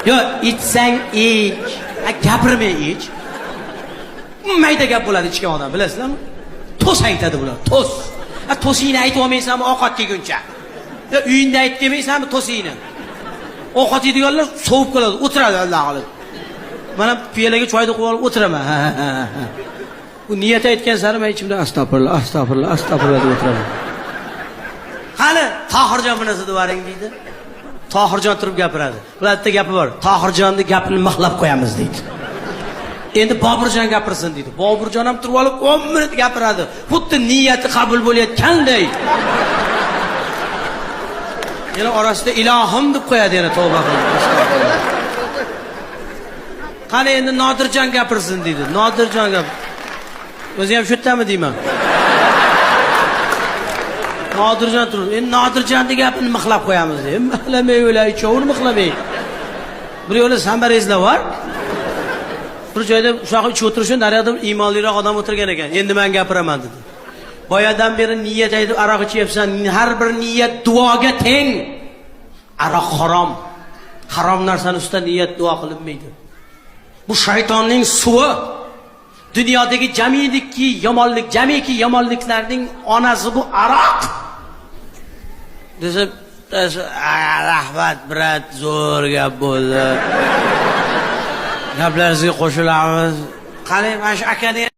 Yo, ichsang ich, gapirmay ich. Mayda gap bo'ladi ichgan odam, bilasizlarmi? To's aytadi bular, to's. Ha, to'singni aytib olmaysanmi ovqat kelguncha? Yo, uyingda aytib kelmaysanmi to'singni? Ovqat yeydiganlar sovib qoladi, o'tiradi Alloh qilib. Mana piyolaga choyni qo'yib olib o'tiraman. Ha, ha, ha. Bu niyat aytgan sari men ichimda astag'firullah, astag'firullah, astag'firullah deb o'tiraman. Qani Tohirjon bir narsa devaring deydi. Tohirjon turib gapiradi. Bular bitta gapi bor. Tohirjonni gapini mixlab qo'yamiz deydi. Endi Boburjon gapirsin deydi. Boburjon ham turib olib 10 minut gapiradi. Xuddi niyati qabul bo'layotganday. Yana orasida ilohim deb qo'yadi yana tavba qilib. Qani endi Nodirjon gapirsin deydi. Nodirjon gap. O'zi ham shu yerdami deyman. Nodirjon turib, endi Nodirjonni gapini mixlab qo'yamiz deydi. Mixlamay o'lay, ikkovini mixlamay. Bir yo'li sambarezlar bor. Bir joyda shunaqa ichib o'tirishib, naryoqda iymonliroq odam o'tirgan ekan. Endi men gapiraman dedi. Boyadan beri niyat aytib aroq ichyapsan, har bir niyat duoga teng. Aroq harom. Harom narsani ustida niyat duo qilinmaydi. Bu shaytonning suvi. Dunyodagi jamiki yomonlik, jamiki yomonliklarning onasi bu aroq. Desa, rahmat brat, zo'r gap bo'ldi. Gaplaringizga qo'shilamiz. Qani mana shu akani